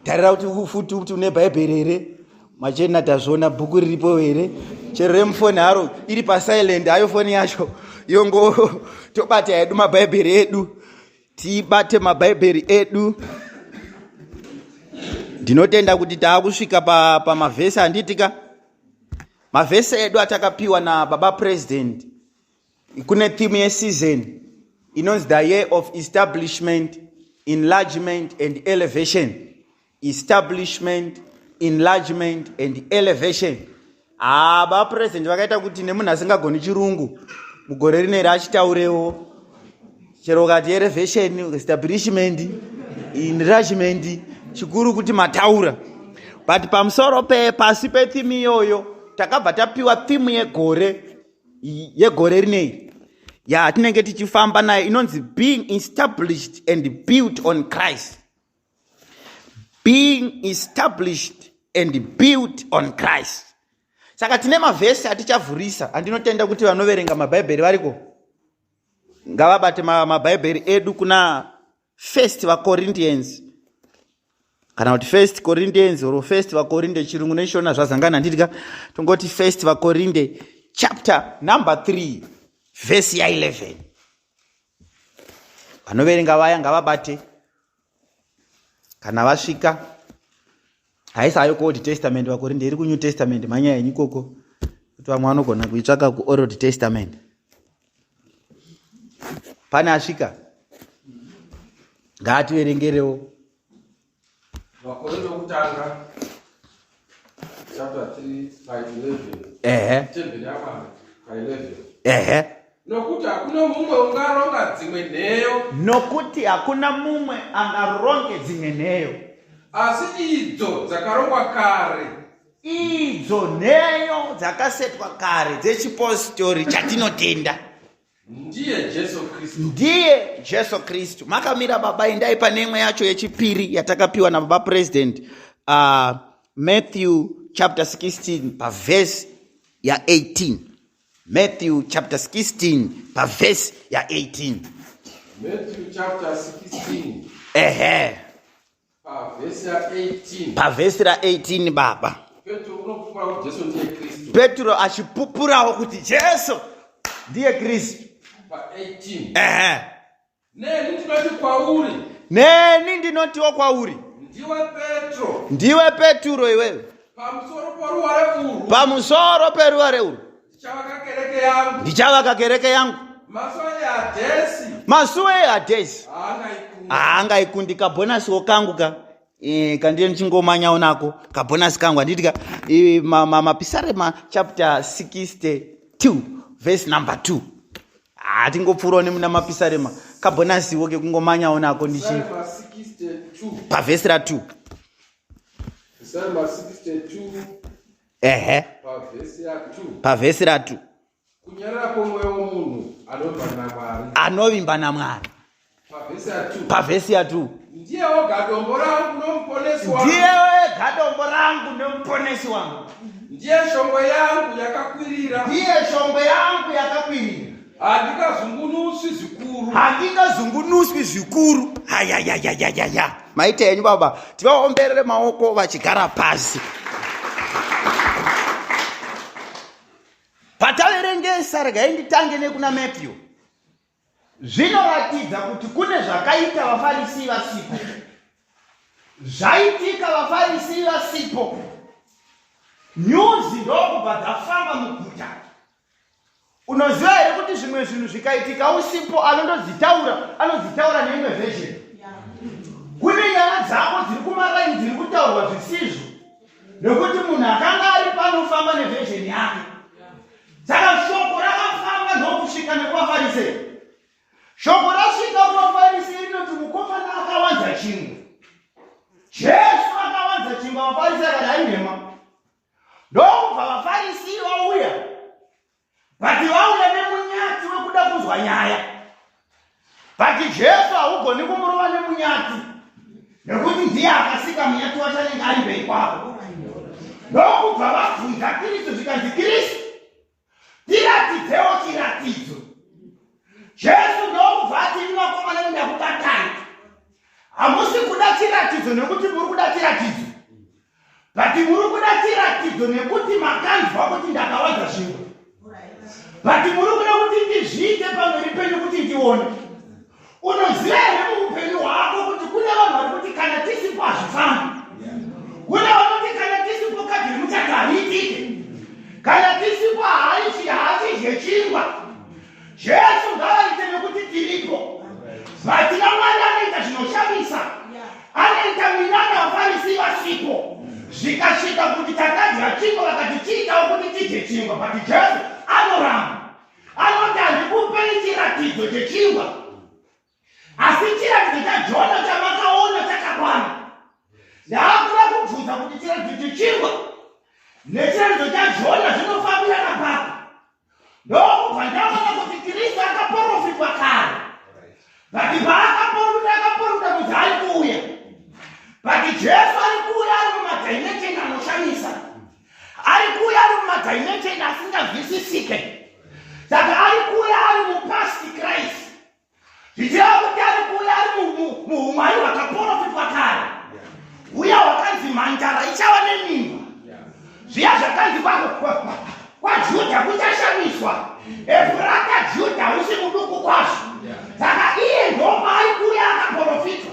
Tarira kuti futi kuti une bhaibheri here. Machena tazviona bhuku riripo here. Chero remufoni haro iri pasilent hayo foni yacho yongo tobata hedu mabhaibheri edu. Tibate mabhaibheri edu. Ndinotenda kuti taakusvika pamavhesi pa handitika. Mavhesi edu atakapiwa nababa president kune theme yeseason inonzi the year of establishment enlargement and elevation establishment enlargement and elevation haa ah, bapresident vakaita kuti nemunhu asingagoni chirungu mugore rineri achitaurewo chero ukati elevation establishment enlargement chikuru kuti mataura but pamusoro pe pasi petheme iyoyo takabva tapiwa theme yegore yegore rinei yatinenge tichifamba nayo inonzi being established and built on christ being established and built on christ saka tine mavhesi atichavhurisa andinotenda kuti vanoverenga mabhaibheri variko ngavabate mabhaibheri edu kuna first vacorinthians kana kuti first corinthians or first vakorinde chirungu neshona zvazangana handiti ka tongoti first vakorinde chapter number 3 vhesi ya11 vanoverenga vaya ngavabate kana vasvika haisi hayo kuold testament vakorinde iri kunew testament mhanya yenyu ikoko kuti vamwe vanogona kuitsvaka kuold testament pane asvika ngaativerengerewo Vakorinde wokutanga chapter 3 by 11. Ehe. Temberi yaMwari by 11. Ehe. Nokuti hakuna mumwe ungaronga dzimwe nheyo. Nokuti hakuna mumwe angaronge dzimwe nheyo. Asi idzo dzakarongwa kare. Idzo nheyo dzakasetwa kare dzechipostori chatinotenda. Ndiye Jesu Kristu. Ndiye Jesu Kristu. Makamira baba, endai pane imwe yacho yechipiri yatakapiwa nababa president uh, Matthew chapter 16 pavhesi ya 18. Matthew chapter 16 pavhesi ya 18. Matthew chapter 16. Ehe. Pavhesi ra 18 baba. Petro achipupurawo kuti Jesu ndiye Kristu. Ehe. Neni ndinoti kwauri. Neni ndinotiwo kwauri. Ndiwe Petro. Ndiwe Petro iwewe. Pamusoro poruware urwu. Pamusoro peruware urwu. Ndichavaka kereke yangu. Ndichavaka kereke yangu. Masuo eHadhesi. Masuo eHadhesi. Haangaikundi kabhonasiwo kangu ka. E, kandire ndichingomanyawo nako kabhonasi kangu handiti ka e, mapisarema chapter 62 verse number 2 hatingopfuurawo nemuna mapisarema kabhonasiwo kekungomanyawo nako ndichi pavhesi ra 2 ehe pavhesi ra2 kunyarara kwomwoyo womunhu anovimba namwari anovimba namwari pavhesi ya2 ndiye oga dombo rangu nomuponesi wangu ndiye wega dombo rangu nomuponesi wangu ndiye shongwe yangu yakakwirira ndiye shongwe yangu yakakwirira handingazungunuswi zvikuru handingazungunuswi zvikuru hayayayayaya maita henyu baba tivaomberere maoko vachigara pasi pataverengesa regai nditange nekuna matthew Zvinoratidza kuti kune zvakaita vaFarisi vasipo. Zvaitika vaFarisi vasipo, nyuzi ndokubva dzafamba muguta. Unoziva here kuti zvimwe zvinhu zvikaitika usipo anondodzitaura anodzitaura neimwe version. Kune nyaya dzako dziri kumaraini dziri kutaurwa zvisizvo nekuti munhu akanga ari panofamba neversion yake. Saka shoko rakafamba ndokusvika nekuvaFarisei. Shoko rasvika kuvaFarisei rinoti mukomana akawanza chingwa. Jesu akawanza chingwa, vaFarisei akati ainhema. Ndokubva vaFarisei vauya, but vauya nemunyati wekuda kunzwa nyaya. But Jesu haugoni kumurova nemunyati nekuti ndiye akasika munyati wacho anenge ari mberi kwavo. Ndokubva vabvunza Kristu zvikanzi Kristu tiratidzewo chiratidzo. Jesu ndokubva ati imi vakomana ndakubatai. Hamusi kuda chiratidzo nekuti muri kuda chiratidzo. But muri kuda chiratidzo nekuti makanzwa kuti ndakawanza zvingwa. But muri kuda kuti ndizviite pamberi penyu kuti ndione. Unoziva here muupenyu hwako kuti kune vanhu vari kuti kana tisipo hazvifambi. Kune vanoti kana tisipo kadhi remuchato hariitike. Kana tisipo haaiti haachidye chingwa. Jesu ngavaite nekuti tiripo. But naMwari anoita zvinoshamisa. Anoita minana vaFarisi vasipo. Zvikasvika kuti takadya chingwa vakati chiitawo kuti tidye chingwa but Jesu anoramba. Anoti handikupei chiratidzo chechingwa asi chiratidzo chaJona chamakaona chakakwana. Ndaakuda kubvunza kuti chiratidzo chechingwa nechiratidzo chaJona zvinofambirana papi? Ndokubva ndaona kuti Kristu akaporofitwa kare. But paakaporofita akaporofita kuti ari kuuya. But Jesu ari kuuya ari mumadimension anoshamisa. Ari kuuya ari mumadimension asinganzwisisike. Saka ari kuuya ari mupast Christ. Zvichireva kuti ari kuuya ari muumwari hwakaporofitwa kare. Uya hwakanzi mhandara ichava nemimba. Zviya zvakanzi kwaJudha kuchashamiswa. Efurata Judha usi muduku kwazvo. Saka iye ndopaari kuuya akaporofitwa.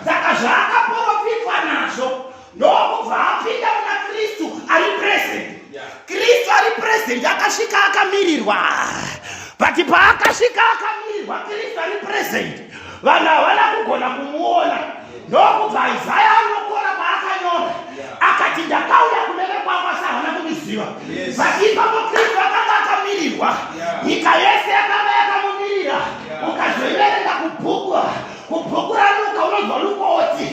Saka zvaakaporofitwa nazvo ndokubva apinda muna Kristu ari present. Kristu ari present akasvika akamirirwa. But paakasvika akamirirwa Kristu ari present, vanhu havana kugona kumuona. Ndokubva Isaya anokora paakanyora akati ndakauya kune vekwangu asi havana kundiziva. But ipapo Kristu akanga akamirirwa, nyika yese yakanga yakamumirira. Ukazoiverenga kubhuku Kubhuku raLuka unonzwa Luka oti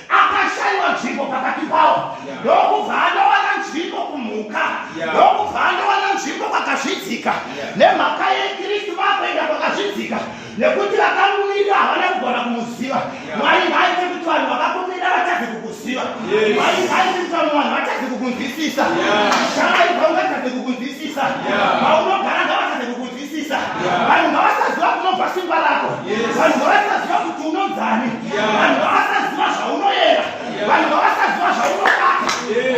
akashaiwa nzvimbo pakati pawo ndokubva andowana nzvimbo kumhuka ndokubva andowana nzvimbo kwakazvidzika nemhaka yekristu vakuenda kwakazvidzika nekuti vakamumirira havana kugona kumuziva. Mwari ngaaite kuti vanhu vakakumirira vatadze kukuziva. Mwari ngaaite kuti vamwe vanhu vatadze kukunzwisisa. Shamwari paungatadze kukunzwisisa, paunogara ngavatadze kukunzwisisa. Vanhu ngavasaziva kunobva simba rako. Vanhu ngavasaziva kuti unonzani. Vanhu ngavasaziva zvaunoyera. Vanhu ngavasaziva zvaunobata.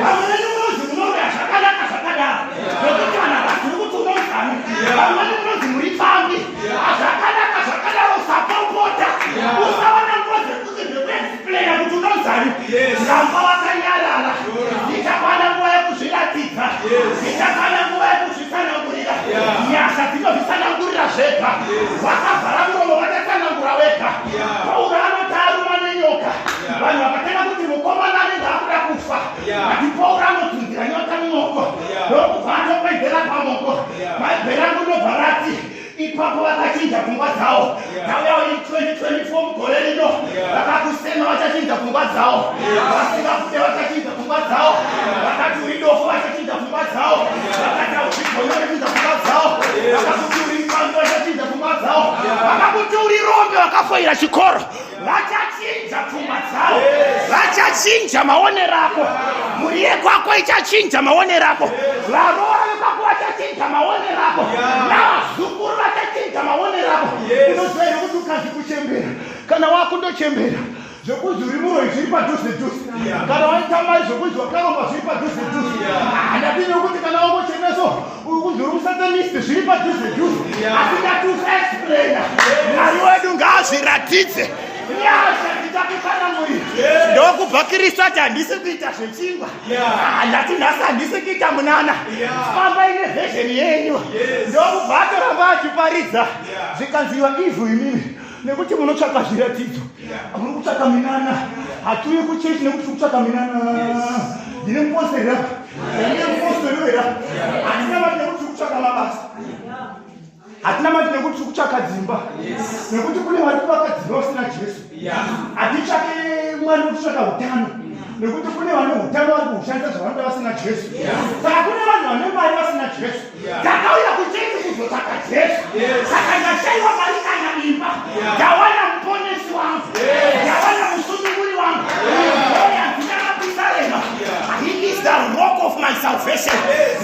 Vamwe venyu munonzi munoroya zvakanaka zvakadaro nokuti vanhu havazivi kuti unonzani. Vamwe venyu munonzi muri pfambi. Zvakanaka zvakadaro usapopota. Usawana nguva dzekuti dzekuexplaina kuti unonzani. Ramba wakanyarara. Ichakwana nguva yekuzviratidza. Ichakwana nguva yekuzvitsanangurira. Nyasha dzinozvitsanangurira zvega. Wakavhara muromo vachatsanangura wega. Pauro anoti aruma nenyoka. Vanhu vakatanga kuti mukomana anenge akuda kufa. But Pauro anotunzira nyoka mumoko. Ndokubva atopedzera pamoko. Bhaibheri rangu rinobva rati ipapo vakachinja pfungwa dzawo. Tauyawo in 2024 mugore rino vakakusema vachachinja pfungwa dzawo. Vasingakude vachachinja pfungwa dzawo. Vakati uri dofo vachachinja pfungwa dzawo. Vakati hauzvigoni vachachinja pfungwa dzawo. Vakakuti uri mupambi vachachinja pfungwa dzawo. Vakakuti uri rombe vakafoira chikoro vachachinja pfungwa dzavo. Vachachinja maonero ako. Mhuri yekwako ichachinja maonero ako. Varoora vekwako vachachinja maonero ako. Navazukuru vachachinja maonero ako. Unoziva here kuti ukanzi kuchembera, kana wakundochembera zvekunzi uri muroyi zviri padhuze dhuze, kana waita mari zvekunzi wakaromba zviri padhuze dhuze. Handati nekuti kana wangochemeso uri kunzi uri musatanist zviri padhuze dhuze, asi ndati usaexplaina. Mwari wedu ngaazviratidze. Nyasha dzichakutsanangurira. Ndokubva Kristu ati handisi kuita zvechingwa. Ndati nhasi handisi kuita munana. Fambai neversion yenyu. Ndokubva atoramba achiparidza. Zvikanzi you are evil imimi nekuti munotsvaka zviratidzo. Muri kutsvaka minana. Hatiuyi kuchechi nekuti tiri kutsvaka minana. Ndine mupostori rapa. Ndine mupostori wera. Hatina mati nekuti tiri kutsvaka mabasa. Hatina mati nekuti tiri kutsvaka dzimba. Nekuti kune vari kuvaka dzimba vasina Jesu. Hatitsvake Mwari nekuti tsvaka utano. Nekuti kune vane utano vari kuhushandisa zvavanoda vasina Jesu. Saka kune vanhu vane mari vasina Jesu. Takauya kuchechi kuzotsvaka Jesu. Saka ndashaiwa mari kana imba. Ndawana muponesi wangu. Ndawana musununguri wangu. Oya ndinakapisarema. He is the rock of my salvation.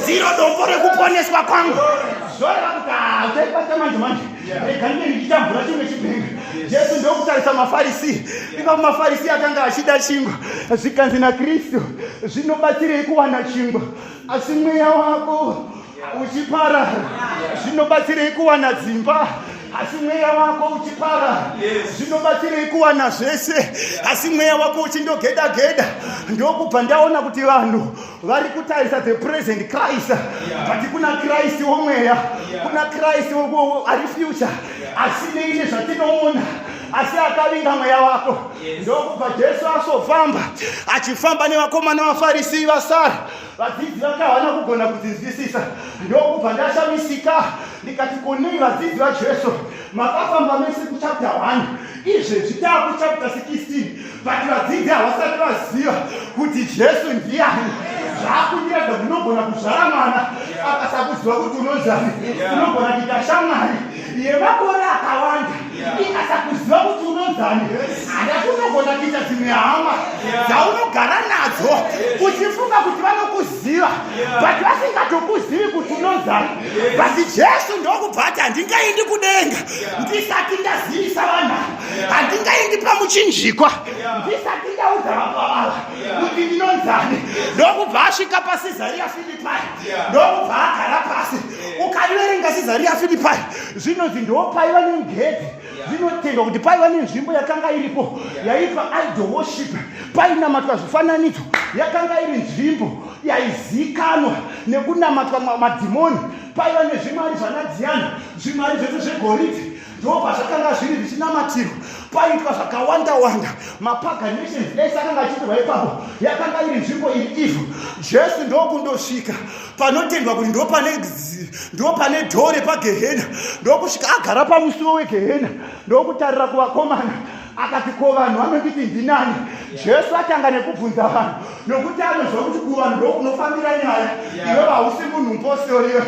Ndiro dombo rekuponeswa kwangu. Zvoreva kuti hauchaibata manje manje. Rega ndinge ndichitambura chimwe chibhenga. Jesu ndokutarisa maFarisi. Ipapo maFarisi akanga achida chingwa, zvikanzi naKristu, zvinobatsirei kuwana chingwa asi mweya wako uchiparara? Zvinobatsirei kuwana dzimba asi mweya wako uchiparara? Zvinobatsirei kuwana zvese asi mweya wako uchindogeda geda? Ndokubva ndaona kuti vanhu vari kutarisa the present Christ, but kuna Christ womweya, kuna Christ ari future, asinei nezvatinoona, asi akavinga mweya wako. Ndokubva Jesu asofamba, achifamba nevakomana vaFarisi vasara, vadzidzi vake havana kugona kudzinzwisisa. Ndokubva ndashamisika ndikati, konei vadzidzi vaJesu makafamba mese kuchapter 1, izvezvi taakuchapter 16, but vadzidzi havasati vaziva kuti Jesu ndiani? Zvaakundiradza, unogona kuzvara mwana akasakuziva kuti unonzani. Unogona kuita shamwari yemakore akawanda ikasakuziva kuti unonzani. Handati unogona kuita dzimwe hama dzaunogara nadzo uchifunga kuti vanokuziva, but vasingatokuzivi kuti unonzani. But Jesu ndokubva ati, handingaendi kudenga ndisati ndazivisa vanhu, handingaendi pamuchinjikwa ndisati ndaudza vababa ava kuti ndinonzani. Ndokubva asvika paSizaria Filipai, ndokubva agara pasi. Ukaiverenga Sizaria Filipai, zvinonzi ndopaiva negedhi. Zvinotendwa kuti paiva nenzvimbo yakanga iripo yaipa idol worship, painamatwa zvifananidzo. Yakanga iri nzvimbo yaizikanwa nekunamatwa madhimoni. Paiva nezvimwari zvanadhiana, zvimwari zvese zvegoridhe ndo pazvakanga zviri zvichinamatirwa. Paitwa zvakawanda wanda, mapagan nations ese akanga achiitirwa ipapo. Yakanga iri nzvimbo iri evil. Jesu ndokundosvika panotendwa kuti ndo pane door repagehena, ndokusvika agara pamusuwo wegehena, ndokutarira kuvakomana, akati, ko vanhu vanonditi ndinani? Jesu atanga nekubvunza vanhu nokuti anoziva kuti kuvanhu ndokunofambira nyaya. Iwe hausi munhu mupostori, iwe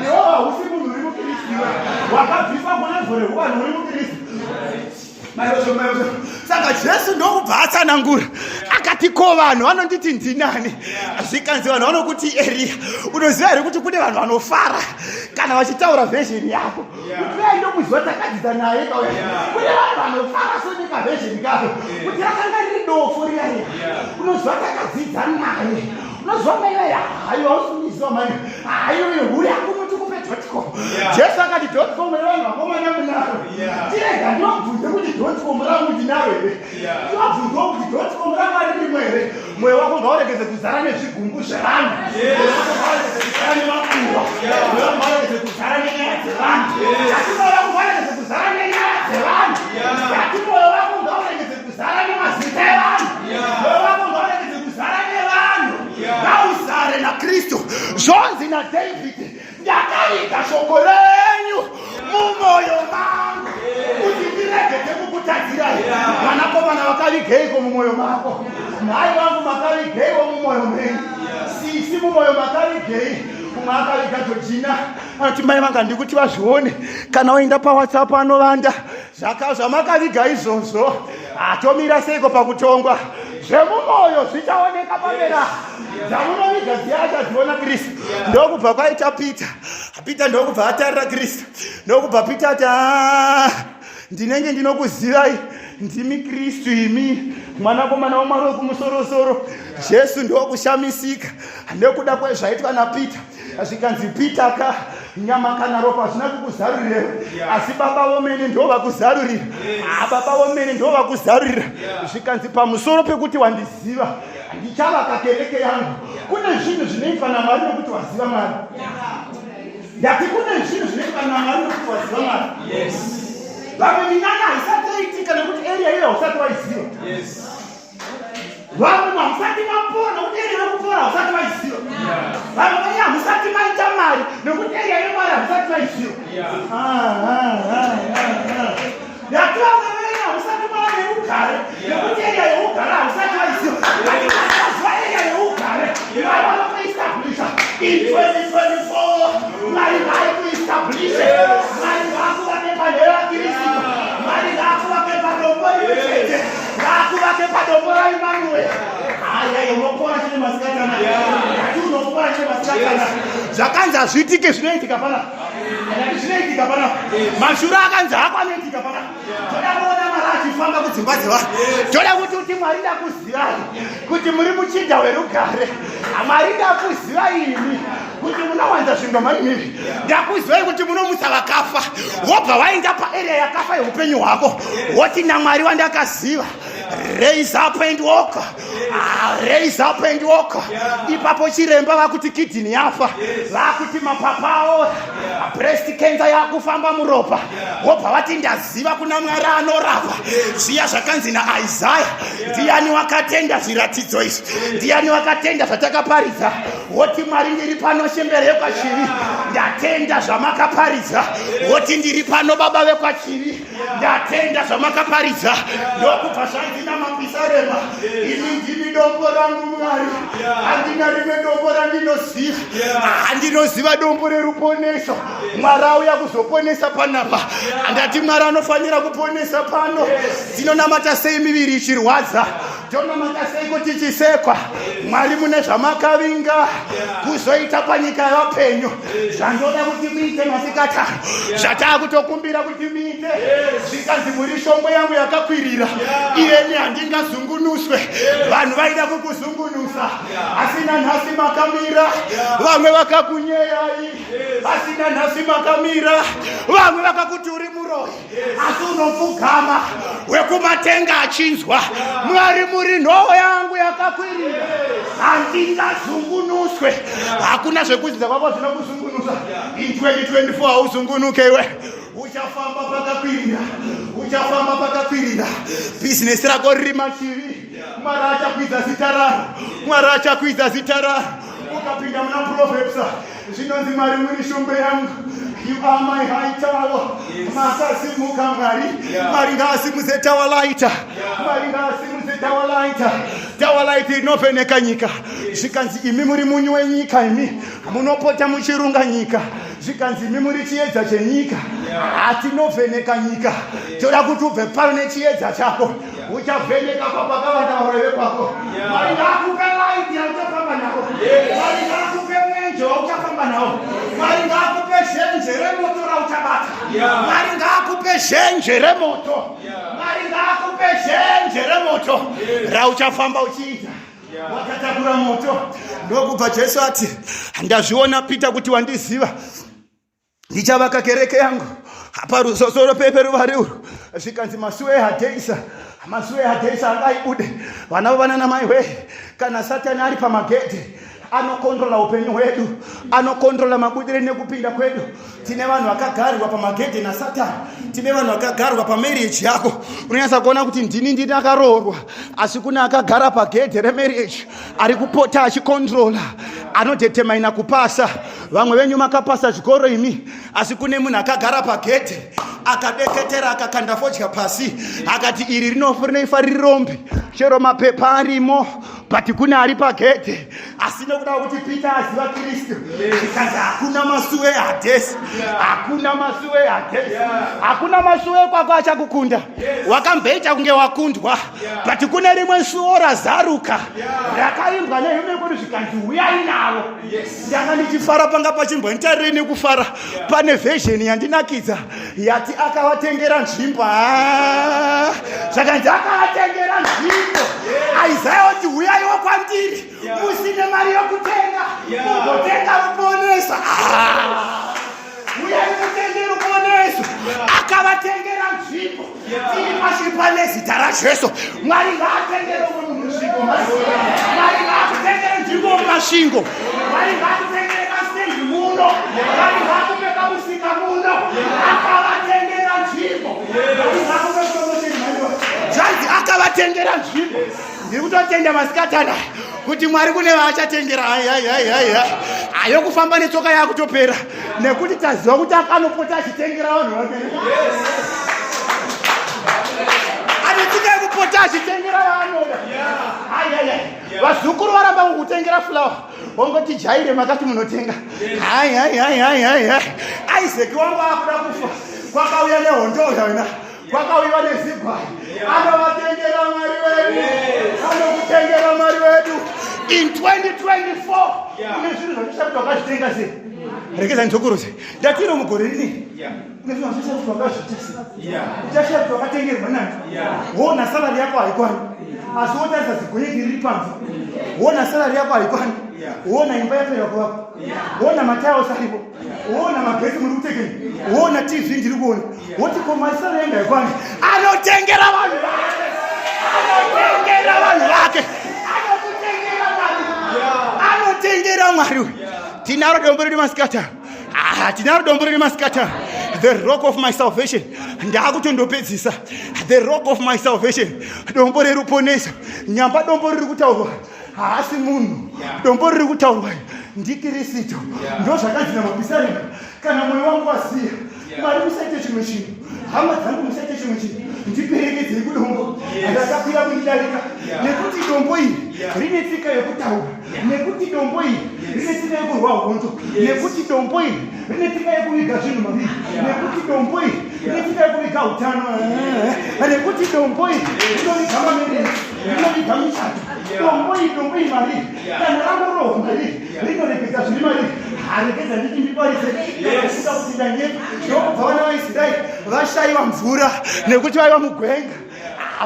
iwe hausi munhu uri mukristu, iwe wakabviswa kulevel rekuvanhu uri mukristu. Maizvozvo, maizvozvo. Saka Jesu ndokubva atsanangura, akati, ko vanhu vanonditi ndinani? Zvikanzi, vanhu vanokuti Eriya. Unoziva here kuti kune vanhu vanofara kana vachitaura version yako, kuti vai ndomuziva, takadzidza naye kauya? Kune vanhu vanofara soneka version kako kuti rakanga riri dofo riya riya. Unoziva, takadzidza naye. Unoziva mai vai, haiwa, usindiziva mai, haiwe hure akunoti kupe .com. Jesu akati, .com revanhu vakomana munaro. Tirega ndivabvunze kuti .com rangu ndinaro here. Ndivabvunzewo kuti .com rangu aririmo here. Mwoyo wako ngauregedze kuzara nezvigumbu zvevanhu. Mwoyo wako ngauregedze kuzara nemakuhwa. Mwoyo wako ngauregedze kuzara nenyaya dzevanhu. Ati mwoyo wako ngauregedze kuzara nenyaya dzevanhu. Ati mwoyo wako ngauregedze kuzara nemazita evanhu. Mwoyo wako ngauregedze kuzara nevanhu, ngauzare naKristu. Zvonzi naDavid, ndakaviga shoko renyu mumwoyo mangu kuti ndiregedze kukutadzirai. Vanakomana, vakavigeiko mumwoyo mako? Mai vangu, makavigeiwo mumwoyo menyu? Sisi, mumwoyo makavigei? Umwe akaviga Georgina, anoti, mai vanga ndikuti vazvione. Kana waenda paWhatsApp anovanda zvaka zvamakaviga izvozvo. Atomira seiko pakutongwa? Zvemumwoyo zvichaoneka pamera dzamunoviga dziya achadziona Kristu. Ndokubva kwaita Peter. Peter ndokubva atarira Kristu, ndokubva Peter ati, "Ah, ndinenge ndinokuzivai, ndimi Kristu, imi mwanakomana waMwari wekumusorosoro." Jesu ndokushamisika nekuda kwezvaitwa naPeter. Zvikanzi, Peter ka, nyama kana ropa hazvina kukuzarurira, asi Baba vomene ndo vakuzarurira. Ah, Baba vomene ndo vakuzarurira. Zvikanzi, pamusoro pekuti wandiziva, ndichavaka kereke yangu. Kune zvinhu zvinoitwa naMwari nekuti waziva Mwari. Ndati kune zvinhu zvinoitwa naMwari nekuti waziva Mwari. Vamwe minana haisati yaitika nekuti area iyo hausati waiziva. Vamwe hamusati mapora nekuti area yekupora hausati waiziva. Vamwe venyu hamusati maita mari nekuti area yemari hamusati maiziva. Ndati vamwe venyu hamusati mava neugare nekuti area yeugare hausati waiziva. Waziva area yeugare, Mwari vanokuestablisha in 2024. Mwari vaikuestablishe. Mwari vakuvake panhera Kristu. Mwari ngakuvake padombo rimwe chete, ngakuvake padombo raEmanuel. Aya, unopora chine masikatana. Ati unopora chine masikatana. Zvakanzi hazviitike zvinoitika pana. Ndati zvinoitika pana. Mashura akanzi hako anoitika pana. Toda kuona. uchifamba kudzimba dzevanhu. Toda kuti uti Mwari ndakuzivai kuti muri muchinda werugare. Mwari ndakuzivai imi kuti munowanza zvingoma imimi. Ndakuzivai kuti munomutsa vakafa. Wobva waenda paarea yakafa yeupenyu hwako. Woti naMwari wandakaziva. Raise up and walk. Ah, raise up and walk. Ipapo chiremba vakuti kidney yafa. Vakuti mapapu aora. Breast cancer yakufamba muropa. Wobva vati ndaziva kuna Mwari anorapa. Zviya zvakanzi naIsaya, ndiani wakatenda zviratidzo izvi? Ndiani wakatenda zvatakaparidza? Woti Mwari ndiri pano chembere yekwachivi. Ndatenda zvamakaparidza. Woti ndiri pano baba vekwachivi. Ndatenda zvamakaparidza. Ndokubva zvanzi namapisarema, ini ndini dombo rangu Mwari, handina rimwe dombo randinoziva. Handinoziva dombo reruponeso. Mwari auya kuzoponesa panapa. Ndati Mwari anofanira kuponesa pano. Tinonamata sei miviri ichirwadza? Tonamata seiko tichisekwa? Mwari mune zvamakavinga kuzoita panyika yevapenyu. Zvandoda kuti muite masikati ano, zvataakutokumbira kuti muite, zvikanzi muri shongwe yangu yakakwirira, iyeni handingazungunuswe. Vanhu vaida kukuzungunusa, asi nanhasi makamira. Vamwe vakakunyeyai, asi nanhasi makamira. Vamwe vakakuti uri muroyi, asi unopfugama wekumatenga achinzwa mwari muri nhoo yangu yakakwirira handingazungunuswe hakuna zvekudzidza kwako zvinokuzungunusa in 2024 hauzungunuke iwe uchafamba pakakwirira uchafamba pakakwirira bhizinesi rako riri machivi mwari achakwidza zita raro mwari achakwidza zita raro ukapinda muna proverbs zvinonzi mwari muri shongwe yangu you are my high tower makasimuka mwari mwari ngaasimudze tower lighter mwari ngaasimudze tower lighter tower light inovheneka nyika zvikanzi imi muri munyu wenyika imi munopota muchirunga nyika zvikanzi imi muri chiedza chenyika hatinovheneka nyika toda kuti ubve pano nechiedza chako uchavheneka kwapakavanda varoyi vekwako mwari ngaakupe laiti yauchafamba nawo mwari ngaakupe mwenje wauchafamba nawo mwari ngaakupe zhenje remoto rauchabata mwari ngaakupe zhenje remoto mwari ngaakupe zhenje remoto rauchafamba uchiita wakatakura moto ndokubva jesu ati ndazviona peter kuti wandiziva ndichavaka kereke yangu parusosoro peperuvari urwu zvikanzi masuo ehadheisa masuo ehadheisa angaibude vana vavana namai wee kana satani ari pamagedhe anokondrola upenyu hwedu anokondrola mabudire nekupinda kwedu tine vanhu vakagarwa pamagedhe nasatani tine vanhu vakagarwa pamarriage yako unonyatsa kuona kuti ndini ndini akaroorwa asi kune akagara pagedhe remarriage ari kupota achikondrola anodetermina kupasa vamwe venyu makapasa zvikoro imi asi kune munhu akagara pagedhe akadeketera akakanda fodya pasi akati iri rinofa riri rombe chero mapepa arimo but kune ari pagedhe asi nekuda kuti peter aziva kristu zvikanzi hakuna masuwe ehadhesi hakuna masuwe ehadhesi hakuna masuwe kwako achakukunda wakamboita kunge wakundwa but kune rimwe suwo razaruka rakaimbwa nehume kwedu zvikanzi huyai navo ndanga ndichifara panga pachimbonditarire nekufara pane vhezheni yandinakidza yati akavatengera nzvimbo ah, zvakanzi akavatengera nzvimbo aizaya oti huyaiwo kwandiri musine mari yokutenga mugotenga ruponeso ah. Uyai mutenge ruponeso. Akavatengera nzvimbo. Tiri pasi pane zita raJesu. Mwari ngaatengere umwe munhu nzvimbo. Mwari ngaakutengere nzvimbo muMasvingo. Mwari ngaakutengere kastendi muno. Mwari ngaakupe kamusika muno. Akavatengera nzvimbo. Mwari ngaakupe promotion mhaiwa. Zvanzi akavatengera nzvimbo. Ndiri kutotenda masikatana kuti Mwari kune vaachatengera. Hai hai hai hai hai. Ayo kufamba netsoka yakutopera nekuti taziva kuti akanopota achitengera vanhu vake. Ane tsika yekupota achitengera vaanoda. Hai hai hai. Vazukuru varamba kukutengera flower. Wongoti jaire makati munotenga. Hai hai hai hai hai hai. Isaac wangu akuda kufa. Kwakauya nehondo yona. Kwakauyiwa nezigwai. Anovatengera Mwari wedu. Anokutengera Mwari wedu. In 2024 kune zvinhu zvandisati wakazvitenga sei? Rekeza ndidzokorose. Ndatiro mugore rini? Uchashaya kuti wakazviita sei, uchashaya kuti wakatengerwa nani. Woona salari yako haikwani, asi wotarisa zigonyeti riri panze. Woona salari yako haikwani, woona imba yapera kuvakwa, woona mataya osaripo, woona magetsi muri kutekeni, woona TV ndiri kuona, woti ko mari salari yangu haikwani. Anotengera vanhu vake, anotengera vanhu vake, anotengera Mwari, anotengera Mwari. Tinaro dombo redu masikati. Ah, tinaro dombo riri masikata, the rock of my salvation. Ndakutondopedzisa. The rock of my salvation, dombo reruponeso. Nyamba dombo riri kutaurwa haasi munhu, dombo riri kutaurwa ndiKristu. Ndo zvakanzi namapisarema, kana mwoyo wangu wasiya, Mwari musaite chimwe chinhu, hama dzangu musaite chimwe chinhu, ndiperekedzei kudombo rakakwira kundidarika, nekuti dombo iri rine tsika yekutaura, nekuti dombo iri rine tsika yekurwa hondo, nekuti dombo iri rine tsika yekuviga zvinhu maviri, nekuti dombo iri rine tsika yekuviga utano, nekuti dombo iri rinoviga mamerezi, rinoviga michato. Dombo iri, dombo iri mariri, kana rangorohwa mariri, rinoregedza zviri mariri. Haregedza nditi ndiparise kuda kuti ndanyepa. Ndokubva vana vaIsraeri vashayiwa mvura nekuti vaiva mugwenga.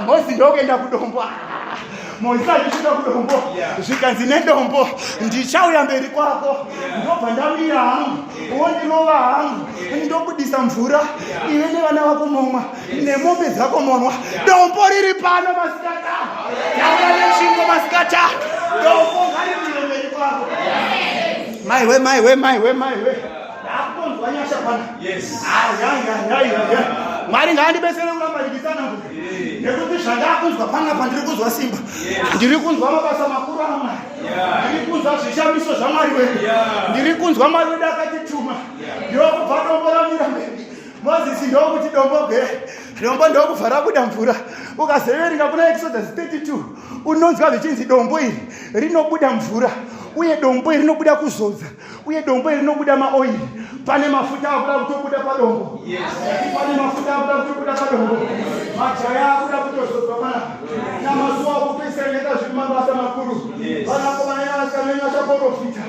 Mozi ndokuenda kudombo. Mozi achisvika kudombo, zvikanzi nedombo, ndichauya mberi kwako, ndobva ndamira hangu, wondirova hangu, ndobudisa mvura, iwe nevana vako momwa, nemombe dzako monwa. Dombo riri pano masikata, taura netsvimbo masikata, dombo ngarimire mberi kwako. Maiwe, maiwe, maiwe, maiwe, ndakutonzwa nyasha pana. Mwari ngaandibetsere kuramba ndichitsanangura, nekuti zvandakunzwa panapa, ndiri kunzwa simba, ndiri kunzwa mabasa makuru aMwari, ndiri kunzwa zvishamiso zvaMwari wedu, ndiri kunzwa Mwari wedu akatituma. Ndokubva dombo ramira mberi, Mozisi ndokuti dombo gwe, dombo ndokubva rabuda mvura. Ukazoverenga kuna Exodus 32, unonzwa zvichinzi dombo iri rinobuda mvura, uye dombo iri rinobuda kuzodza, uye dombo iri rinobuda maoiri. Pane mafuta akuda kutobuda padombo, pane mafuta akuda kutobuda padombo, majaya akuda kutozodzwa panapa. Namazuva okupedzisira nyaita zviri mabasa makuru, vanakomana nevasikana venyu vachaprofita.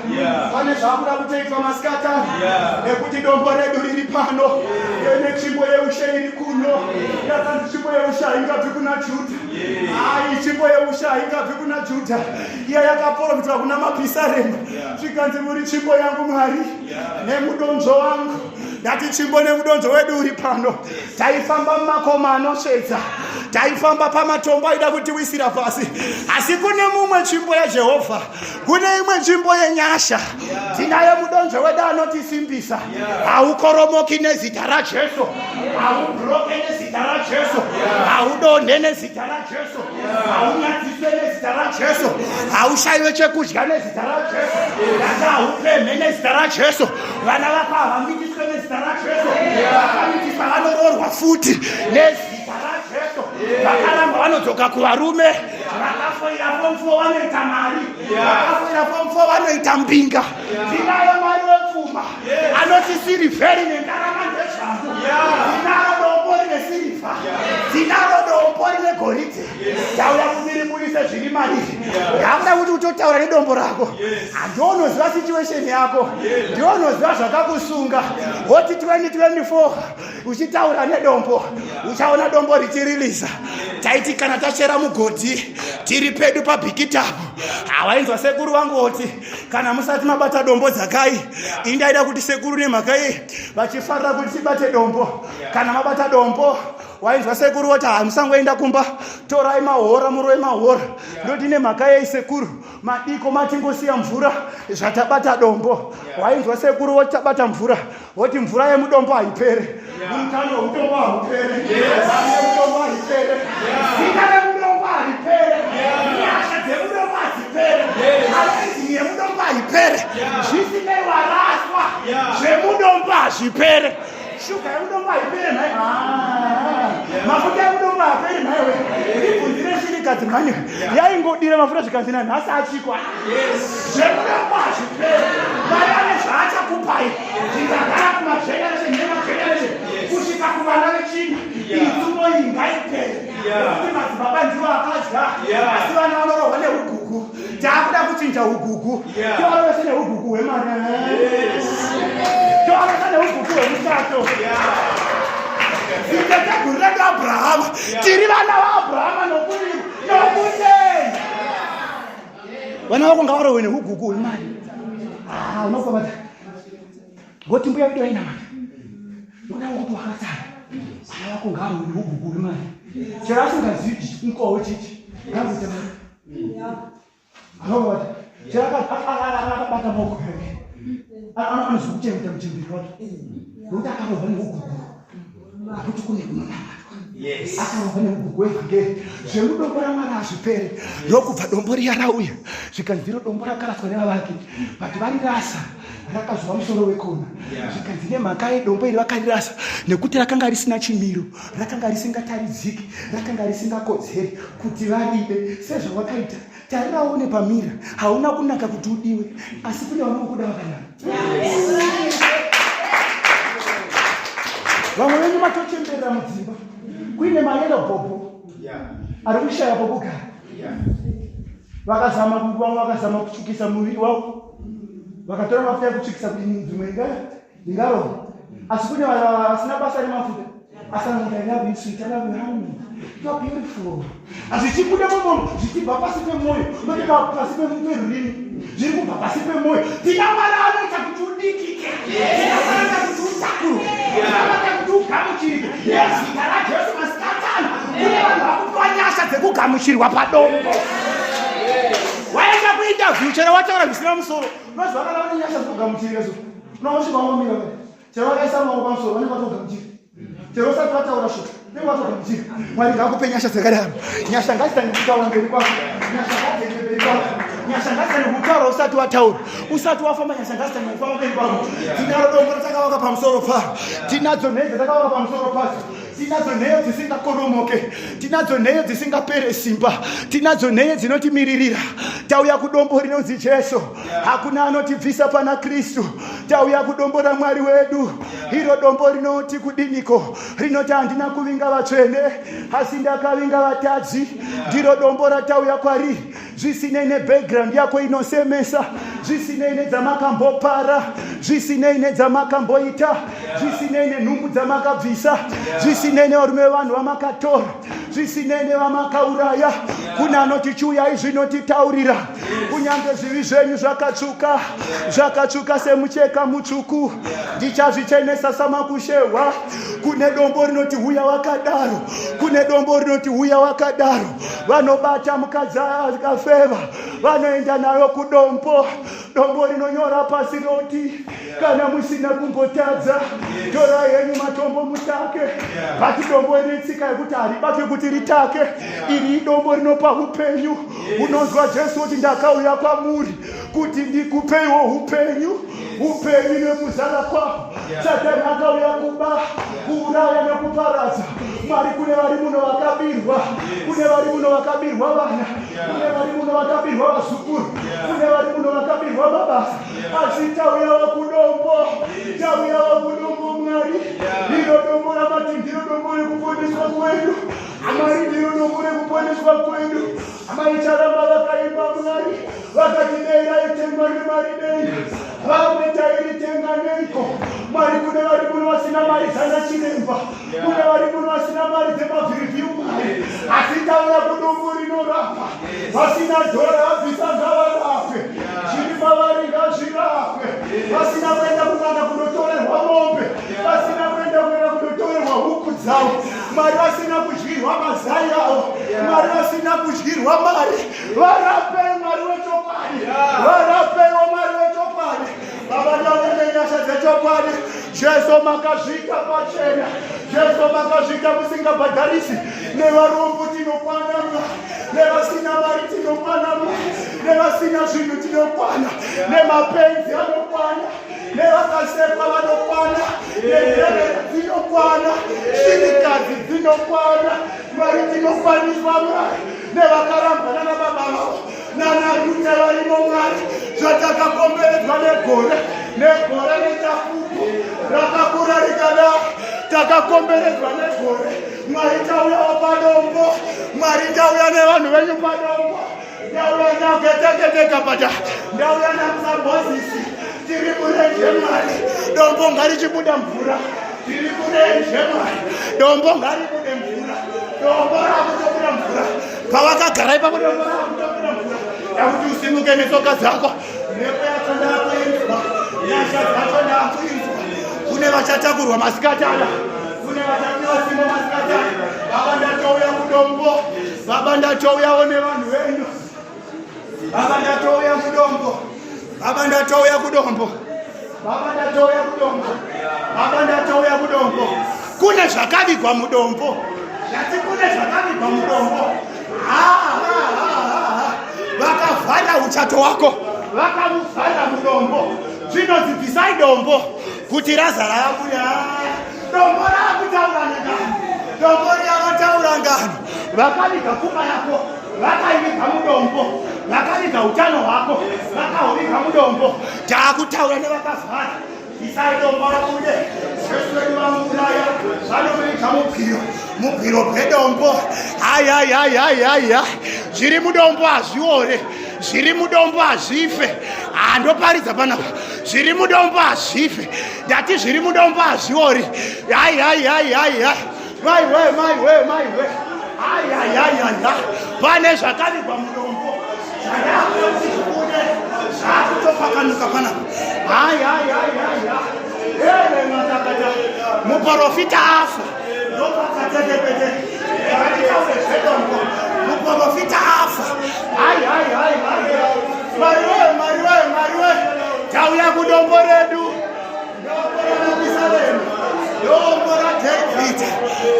Pane zvakuda kutoitwa masikata, nekuti dombo redu riri pano, netsvimbo yeushe iri kuno. Yakanzi tsvimbo yeushe haingabvi kuna Judha. Ai, tsvimbo yeushe haingabvi kuna Judha. Iya yakaprofitwa kuna mapisarema, zvikanzi muri tsvimbo yangu Mwari nemudonzvo wangu. Ndati tsvimbo nemudonzvo wedu uri pano. Taifamba mumakoma anosvedza, taifamba pamatombo aida kutiwisira pasi, asi kune mumwe tsvimbo yaJehovha, kune imwe nzvimbo yenyasha. Tinaye mudonzvo wedu anotisimbisa. Haukoromoki nezita raJesu, haubroke nezita raJesu, haudonhe nezita raJesu, haunyadziswe nezita raJesu, haushayiwe chekudya nezita raJesu, asi haupemhe nezita raJesu. Vana vako havamitiswe nezita raJesu, vakamitiswa vanoroorwa futi nezita raJesu, vakaramba vanodzoka kuvarume, vakafoira form 4 vanoita mari, vakafoira form 4 vanoita mbinga. Tinayo Mwari wepfuma anoti sirivheri nendarama ndezvangu. Tinaro dombo rine sirivha, tinaro dombo rine goridhe. Ndauya kumiribudise zviri mariri. Ndakuda kuti utotaura nedombo rako. Handionoziva situation yako, ndionoziva zvakakusunga. Woti 2024 uchitaura nedombo, uchaona dombo richirilisa. Taiti kana tachera mugodhi tiri pedu pabhikitapo, hawainzwa sekuru vangu voti, kana musati mabata dombo dzakai. Indaida kuti sekuru nemhaka iyi vachifarira kuti tibate dombo. Kana mabata dombo, wainzwa sekuru voti, hamusangoenda kumba, torai mahora murove mahora. Ndoti nemhaka yei sekuru? Madiko matingosiya mvura zvatabata dombo. Wainzwa sekuru voti tabata mvura, voti mvura yemudombo haipere, utano hweutombo haupere, yemudombo haipere, zita remudombo haripere, nyasha dzemudombo hadzipere, anointing yemudombo haipere. Zvisinei waraswa, zvemudombo hazvipere. Shuga yemudombo haipere nhai, mafuta emudombo haaperi nhaiwe. Ibvunzire shirikadzi mhani yaingodira mafuta, zvikanzi nanhasi achikwa. Zvemudombo hazvipere. Mwari ane zvaachakupai zvikagara kumageneration nemageneration kusvika kuvana vechina. Itsumo iyi ngaipere, nekuti madzibaba ndiwo akadya, asi vana vanorohwa neugugu. Taakuda kuchinja ugugu, tovarovese neugugu hwemari, tovarovesa neugugu hwemuchato. Ziteteguru redu Abrahama. Tiri vana vaAbrahama nokudii? Nokutenda. Vana vako ngavarohwe nehugugu hwemari. Ah, unokubata. Ngoti mbuya vedu vainamata. Nokuda kwokuti wakatsara. Vana vako ngavarohwe nehugugu hwemari. Chero asingazivi mukoho chichi. Ngakuite mari. Anobata. Chero akabata maoko ake. Anoziva kuchengeta muchemberi wake. Nokuti akarohwa nehugugu. Akuti kune kunonamatwa. Yes. Akarohwa nehugugu hwevhangeri. Zvemudombo raMwari hazviperi. Ndokubva dombo riya rauya. Zvikanzi ndiro dombo rakaraswa nevavaki. But varirasa rakazova musoro wekona. Zvikanzi nemhaka yedombo iri vakarirasa nekuti rakanga risina chimiro, rakanga risingataridziki, rakanga risingakodzeri kuti varide sezvavakaita. Tarira uone pamira, hauna kunaka kuti udiwe, asi kune vanokuda vakanaka. Vamwe venyu matochemberera mudzimba kuine mayelo bhobho ari kushaya pokugara. Vakazama vamwe vakazama kutsvukisa muviri wavo, vakatora mafuta ekutsvukisa kuti dzimwe ndingarova, asi kune vasina basa remafuta asi anoti I love you sweet, I love you honey, you are beautiful. Zvichibuda mumunhu zvichibva pasi pemwoyo, kwete pasi perurimi, zviri kubva pasi pemwoyo. Tina Mwari anoita kuti udikike, tina Mwari anoita kuti utakurwe, tina Mwari anoita kuti ugamuchirike nezita raJesu. Masikatana kune vanhu vakupiwa nyasha dzekugamuchirwa padombo. Waenda kuinterview chero wataura zvisina musoro, unoziva kana vane nyasha dzekugamuchirika so unosvika wangomira chero vakaisa maoko pamusoro vanenge vatogamuchira chero usati wataura shoko vanenge vatogamuchira. Mwari ngaakupe nyasha dzakadaro. Nyasha ngadzitange kutaura mberi kwako, nyasha ngadziende mberi kwako, nyasha ngadzitange kutaura usati wataura, usati wafamba, nyasha ngadzitange kufamba mberi kwako. Tinaro dombo ratakavaka pamusoro paro, tinadzo nheyo dzatakavaka pamusoro padzo, tinadzo nheyo dzisingakoromoke, tinadzo nheyo dzisingapere simba, tinadzo nheyo dzinotimiririra. Tauya kudombo rinonzi Jesu, hakuna anotibvisa pana Kristu. Tauya kudombo raMwari wedu, iro dombo rinoti kudiniko? Rinoti handina kuvinga vatsvene, asi ndakavinga vatadzi. Ndiro dombo ratauya kwariri, zvisinei nebackground yako inosemesa, zvisinei nedzamakambopara, zvisinei nedzamakamboita, zvisinei nenhumbu dzamakabvisa, zvisinei nevarume vevanhu vamakatora, zvisinei nevamakauraya. Kune anoti chiuyai zvinotitaurira, kunyange zvivi zvenyu zvakatsvuka, zvakatsvuka semucheka mutsvuku, ndichazvichenesa samakushehwa. Kune dombo rinoti huya wakadaro, kune dombo rinoti huya wakadaro. Vanobata mukadzi akafeva vanoenda nayo kudombo, dombo rinonyora pasi roti kana musina kumbotadza torai henyu matombo mutake. But dombo rine tsika yekuti haribatwe kuti ritake. Iri idombo rinopa upenyu. Unonzwa Jesu kuti ndakauya kwamuri kuti ndikupeiwo upenyu, upenyu nekuzara kwaho. Satani akauya kuba, kuuraya nekuparadza. Mwari, kune vari muno vakabirwa, kune vari muno vakabirwa vana, kune vari muno vakabirwa vazukuru, kune vari muno vakabirwa mabasa, asi tauyawo kudombo, tauyawo kudombo. Mwari, ndiro dombo ramati ndiro dombo rekuponeswa kwedu. Mwari, ndiro dombo rekuponeswa kwedu. Amai Charamba vakaimba Mwari vakati dei raitengwa nemari denga, vamwe tairitenga neiko? Mwari, kune vari muno vasina mari dzana chiremba, kune vari muno vasina mari dzemavhirivhiu, Mwari, asi tauya kudombo rinorapa. Vasina dhora abvisa ngavarapwe, zviri pavari ngazvirapwe. Vasina kuenda kun'anga kunotorerwa mombe, vasina kuenda kun'anga kunotorerwa huku dzavo, Mwari, vasina kudyirwa mazai avo, Mwari, vasina kudyirwa mari, varapei Mwari wechokwadi, varapeiwo Mwari wechokwadi. Baba, ndauya nenyasha dzechokwadi. Jesu, makazviita pachena. Jesu, makazviita musingabhadharisi. Nevarombo tinokwana, nevasina mari tinokwana, nevasina zvinhu tinokwana, nemapenzi anokwana, nevakasekwa vanokwana, nenherera dzinokwana, shirikadzi dzinokwana. Mwari, tinokwaniswa Mwari, nevakarambwa nana baba vavo nana Rute varimo Mwari. Zvatakakomberedzwa negore, negore rechapupu rakakura rikadai, takakomberedzwa negore. Mwari, tauyawo padombo. Mwari, ndauya nevanhu venyu padombo, ndauya nageteketekapata, ndauya namusamozisi, tiri murenje. Mwari, dombo ngarichibuda mvura. Tiri kurenje Mwari. Dombo ngaribude mvura. Dombo rakutobuda mvura. Pawakagara ipapo dombo rakutobuda mvura. Yakuti usimuke netsoka dzako. Mhepo yacho ndakuinzwa. Nyasha dzacho ndakuinzwa. Kune vachatakurwa masikati aya. Kune vachapiwa simba masikati aya. Baba ndatouya kudombo. Baba ndatouyawo nevanhu venyu. Baba ndatouya kudombo. Baba ndatouya kudombo. Baba ndatouya kudombo. Baba ndatouya kudombo. Kune zvakavigwa mudombo. Ndati kune zvakavigwa mudombo. Ha ha ha ha. Vakavhara uchato wako. Vakamuvhara mudombo. Zvinonzi bvisai dombo kuti razara yabuya. Dombo rakutaura ngano. Dombo riya ngano. Vakaviga pfuma yako. Vakaiviga mudombo. Vakaviga utano hwako. Vakahuviga mudombo. Taakutaura nevakavhara. Isai dombo rabude. Jesu vedu vamuuraya. Vanomuviga mubwiro. Mubwiro bwedombo. Ayayayayaya. Zviri mudombo hazviore. Zviri mudombo hazvife. Handoparidza panapa. Zviri mudombo hazvife. Ndati zviri mudombo hazviori. Ayayayayaya. Mai we, mai we, mai we. Ayayayaya. Pane zvakavigwa mudombo. Zvadakuda kuti zvibude. Zvakutopakanuka panapa. Ayayayaya. Ere matakata. Muporofita afa. Ndopakatekepete. Ngatitaure zvedombo. Muporofita afa. Ayayayaya. Mwari we, Mwari we, Mwari we. Tauya kudombo redu.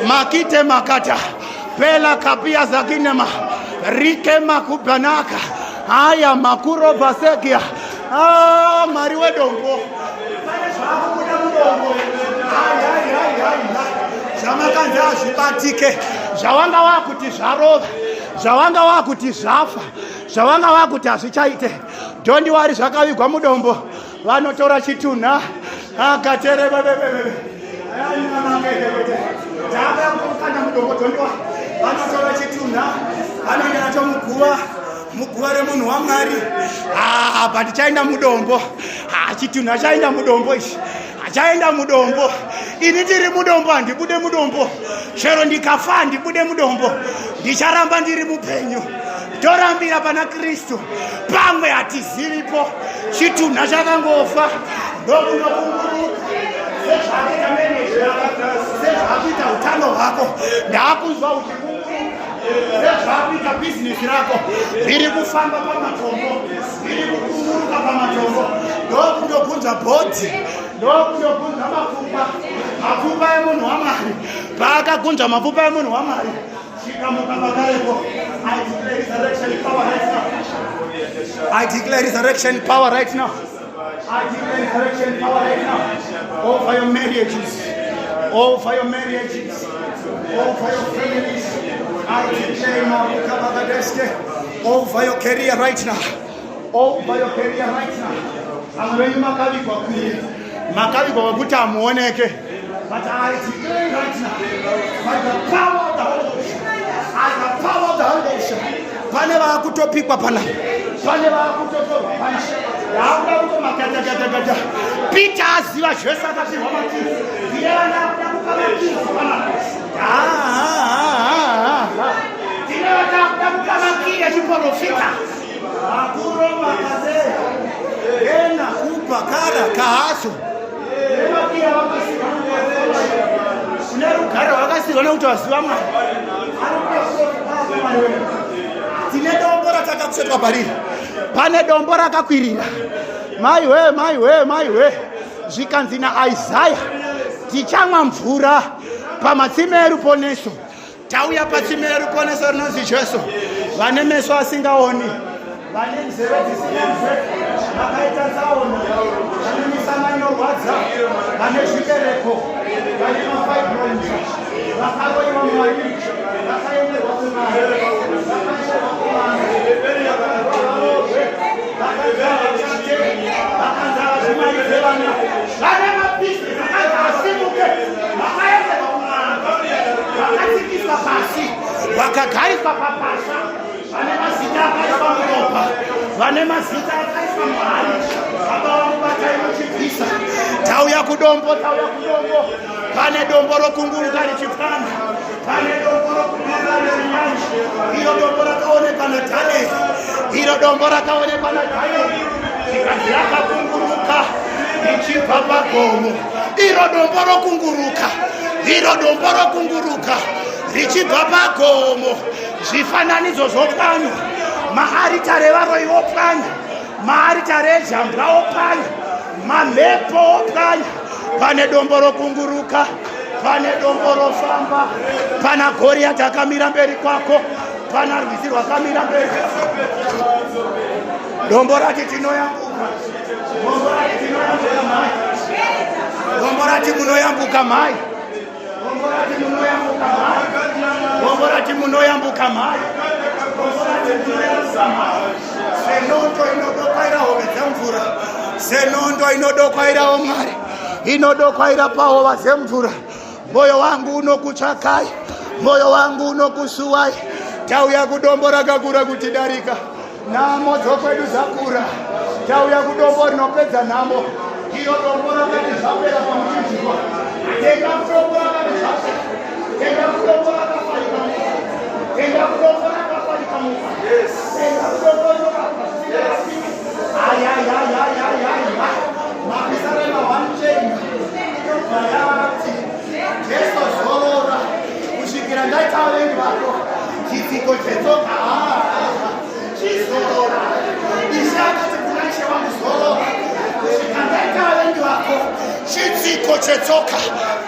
Makite makata pela kapia zakinema rike makubanaka haya makuro basekia ah, mari wedombo pane zvakubuda mudombo zvamakanzi hazvibatike zvawanga wakuti zvarova zvawanga wakuti zvafa zvawanga wakuti hazvichaite don't worry zvakavigwa mudombo vanotora chitunha akaterebebebebe takakukanda mudombo tondiwa vanotora chitunha vanoenda nacho muguva muguva remunhu wamwari ah, but chaenda mudombo ah, chitunha chaenda mudombo ichi chaenda mudombo ini ndiri mudombo handibude mudombo chero ndikafa handibude mudombo ndicharamba ndiri mupenyu torambira pana kristu pamwe hatizivipo chitunha chakangofa ndokunokunguruka sezvakuita meneji yako sezvakuita utano hwako ndakunzwa uchikunguruka sezvakuita bhizinesi rako riri kufamba pamatombo riri kukunguruka pamatombo ndokundogunza bhodzi ndokundogunza mapfupa mapfupa emunhu wamwari paakagunza mapfupa emunhu wamwari chikamuka pakarepo. I declare resurrection power right now. I declare resurrection power right now. I declare resurrection power right now. Over your marriages, over your marriages, over your families. I declare Maruka over your career right now. Over your career right now. Vamwe venyu makavigwa kure, makavigwa kwekuti hamuoneke. But I declare right now, by the power of the Holy Ghost, by the power of the Holy Ghost, pane vaakutopikwa pana, pane vaakutotorwa pana, yakuda kutomakatakatakata. Peter aziva zvese akapihwa makii, ndiye vana akuda kupa makii pana. Tine vana akuda kupa makii echiporofita. Makuro makadea, ena kupa kara kahaso. Kune rugare rwakasirwa nekuti waziva Mwari. Tine dombo ratakakusetwa pariri. Pane dombo rakakwirira. Mai we, mai we, mai we. Zvikanzi naIsaya tichamwa mvura pamatsime eruponeso. Tauya patsime reruponeso rinonzi Jesu. Vane meso asingaoni, vane nzeve dzisinganzwe, vakaita tsaona, vane misana inorwadza, vane zvibereko, vane mafibroids, vakaroiwa mwari, vakaenderwa kumari, vakaenderwa kumari, vakanzi vakanzi havazvimari dzevana, vane mabhizinesi akanzi asimuke, vakaenderwa kumari, vakatsikiswa pasi, vakagariswa papasha, vane mazita akaiswa muropa, vane mazita akaiswa muhari, baba vangu batai muchibvisa. Tauya kudombo, tauya kudombo. Pane dombo rokunguruka richipwanya. Pane dombo rokunguruka richipwanya. Iro dombo rakaonekwa naDaniel. Iro dombo rakaonekwa naDaniel. Zvikanzi rakakunguruka richibva pagomo. Iro dombo rokunguruka. Iro dombo rokunguruka richibva pagomo. Zvifananidzo zvopwanywa. Maaritari evaroyi opwanywa. Maaritari ejambwa opwanywa. Mamhepo opwanywa. Pane dombo rokunguruka. Pane dombo rofamba. Pana Goriati akamira mberi kwako. Pana rwizi rwakamira mberi. Dombo rati tinoyambuka. Dombo rati tinoyambuka mhai. Dombo rati munoyambuka mhai. Dombo rati munoyambuka mhai. Dombo rati munoyambuka mhai. Dombo rati munoyambuka mhai. Senondo inodokwaira hove dzemvura. Senondo inodokwairawo Mwari. Inodokwaira pahova dzemvura. Moyo wangu unokutsvakai. Moyo wangu unokusuwai. Tauya kudombo rakakura kutidarika. Nhamo dzokwedu dzakura. Tauya kudombo rinopedza nhamo. Iro dombo rakati zvapera pamuchinjikwa. Tenda kudombo rakati zvapera. Tenda kudombo rakafarika mufa. Tenda kudombo rakafarika mufa. Tenda kudombo rinorapa zvisingarapiki. Ayayayayayaya. Mapisarema 110 inobva yati Jesu zorora kusvikira ndaita vavengi vako chitsiko chetsoka. Chizorora. Ishe akati kuna Ishe wangu zorora kusvika ndaita vavengi vako chitsiko chetsoka.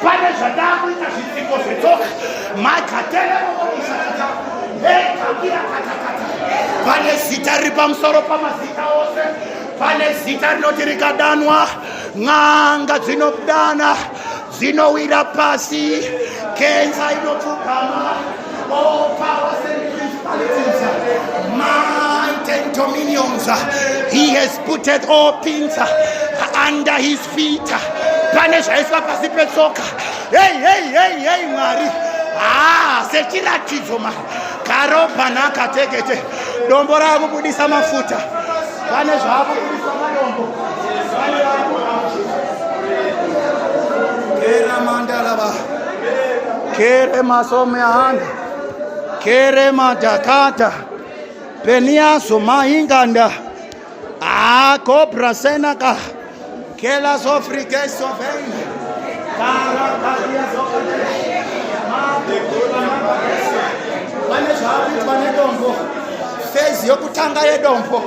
Pane zvatakuita zvitsiko zvetsoka. Makatereroisakata ekakiakatakata. Pane zita riri pamusoro pamazita ose. Pane zita rinoti rikadanwa n'anga dzinodana dzinowira pasi, kenza inopfugama. All powers and principalities, might and dominions, he has put all things under his feet. Pane zvaiswa pasi petsoka. Hey, hey, hey, hey, Mwari. Ah, sechiratidzo ma karobha nakatekete. Dombo rakubudisa mafuta. Pane zvaakubudiswa madombo. Pane Kera mandalaba. Kere masomeanda. Kere madakata. Peniaso mainganda. Ah, cobra senaka. Kela sofrike sofen. Kara kadia sofrike. Pane zvaakuitwa nedombo. Phase yokutanga yedombo.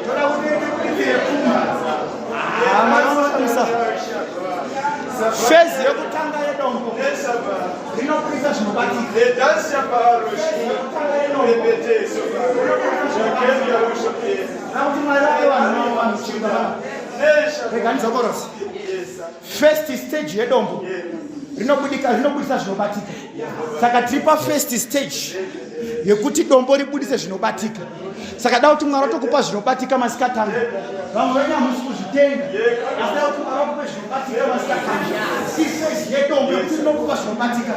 Toda kuti ibudikire kumba. Ah, manoshamisa. Phase yokutanga yedombo rinobudisa zvinobatika. Nakuti Mwari ave vanhu vanhu chinga. Rega ndidzokorose. First stage yedombo rinobudika rinobudisa zvinobatika. Saka tiri pa first stage yekuti dombo ribudise zvinobatika. Saka da kuti Mwari atokupa zvinobatika masikatanga. Vamwe venyu hamusi kuzvitenga. Asi da kuti Mwari akupe zvinobatika masikatanga. Iphase yedombo yekuti rinokupa zvinobatika.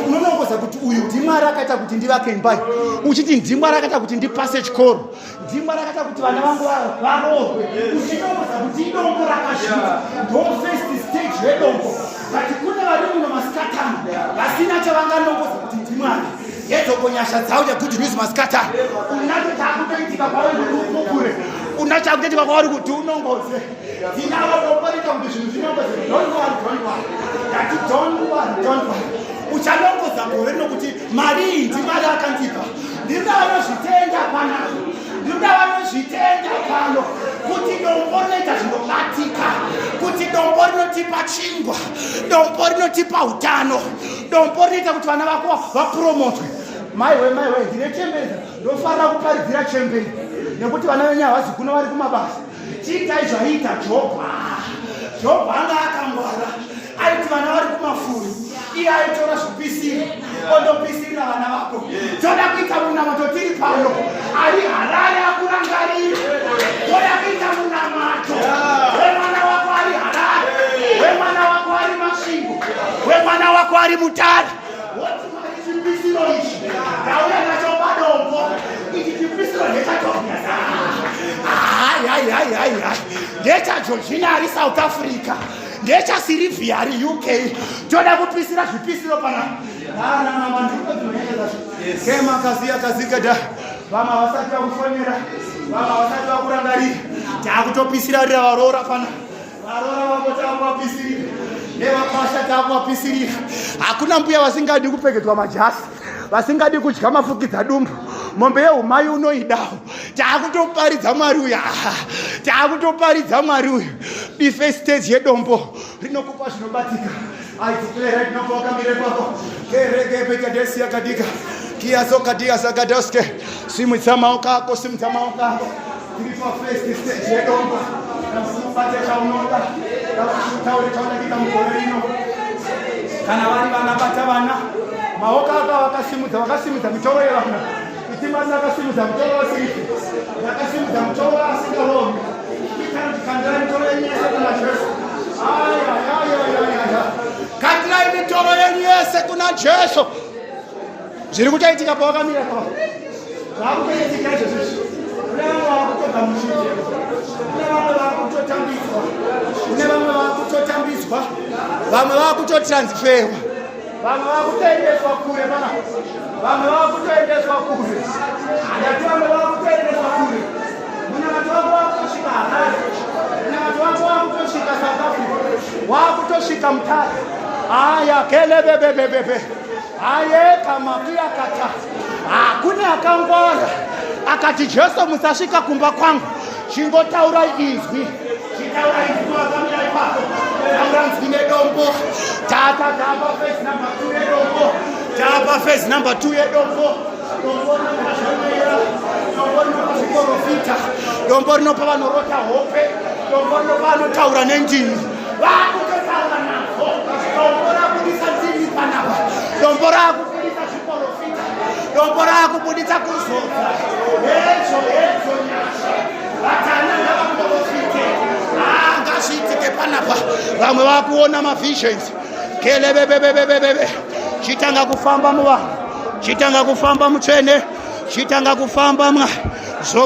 Unonongoza kuti uyu ndiMwari akaita kuti ndivake imba iyi. Uchiti ndiMwari akaita kuti ndipase chikoro. NdiMwari akaita kuti vana vangu varoorwe. Uchinongoza kuti idombo rakasvika. Ndo first stage yedombo. But kune vari muno masikatano vasina chavanganongoza kuti ndiMwari. Yedzoko nyasha dzauya good news masikatano. Unacho chakutoitika kwauri kuti upupure. Unacho chakutoitika kwauri kuti unongoze. Tinavo dombo rita kuti zvinhu zvinongoze. Don't worry, don't worry. Ndati don't worry, don't worry. Uchanongoza gore rino kuti mari iyi ndiMwari akandipa. Ndinoda vanozvitenda panazvo. Ndinoda vanozvitenda pano kuti dombo rinoita zvinobatika, kuti dombo rinotipa chingwa, dombo rinotipa utano, dombo rinoita kuti vana vako vapromotwe. Maiwe, maiwe, ndine chemberi, ndofanira kuparidzira chemberi nekuti vana venyu havazi kuno, vari kumabasa. Chiitai zvaiita Jobho. Jobho anga akangwara, aiti vana vari kumafuri, iye aitora zvipisiro ondopisirira vana vako. Toda kuita munamato tiri pano, ari Harare akurangarire. Toda kuita munamato wemwana wako ari Harare, wemwana wako ari Masvingo, wemwana wako ari Mutare. Woti Mwari, chipisiro ichi ndauya nacho padombo, ichi chipisiro ndechatobias. Hai hai hai hai, ndechaGeorgina ari South Africa, ndechaSirivhia ari UK. Toda kupisira zvipisiro pana kemakasiya kazikada. Vamwe vasati vakufonera, vamwe vasati vakurangarira, takutopisira rira varoora pana varoora vako, takuvapisirira nevakwasha, takuvapisirira. Hakuna mbuya vasingadi kupfekedzwa majasi, vasingadi kudya mafukidza dumbu. Mombe yeumai unoidawo. Taakutoparidza Mwari uyu, taakutoparidza Mwari uyu. Bife stage yedombo rinokupa zvinobatika. I declare right now, wakamira ipapo, kerekepekadesi kadika kiazokadiya zakadaske. Simudza maoko ako, simudza maoko ako. Tiri pafirst stage yedombo. Ubate chaunoda, utaure chaunoda kuita mugore rino. Kana vari vana, bata vana. Maoko ako vakasimudza, vakasimudza mitoro yevana. Itimani akasimudza mutoro wasirifi, akasimudza mutoro asingaromi. Itanoti kandirai mitoro yenyu yese kuna Jesu. Ayayayayaya, kandirai mitoro yenyu yese kuna Jesu. Zviri kutoitika pawakamira pa, zvakutoitika izvozvo. Kune vamwe vakutogamuchirwa, kune vamwe vakutotambidzwa, kune vamwe vakutotambidzwa, vamwe vakutotransferwa, vamwe vakutoendeswa kure pana, vamwe vakutoendeswa kure. Handati vamwe vakutoendeswa kure. Munamato wako wakutosvika Harare, munamato wako wakutosvika South Africa, wakutosvika Mutare. Aya kelebebebebebe aye kamakuyakata. Hakune akangwara akati, "Jesu, musasvika kumba kwangu, chingotaurai izwi." Chitaura izwi wakamira ipapo, taura nzwi nedombo. Tata, tapa phase number 2 yedombo, tapa phase number 2 yedombo. Dombo rinopa zvanoera, dombo rinopa zviprofita, dombo rinopa vanorota hope, dombo rinopa vanotaura nendimi. Vakutotaura nadzo. Dombo rakubudisa ndimi panapa, dombo rakubudisa zviprofita, dombo rakubudisa kuzodza. Hedzo, hedzo nyasha. Vatana ngavaprofite. Ngazviitike panapa. Vamwe vakuona mavisions. Kelebebebebebe. Chitanga kufamba muvanhu, chitanga kufamba, mutsvene, chitanga kufamba mwa.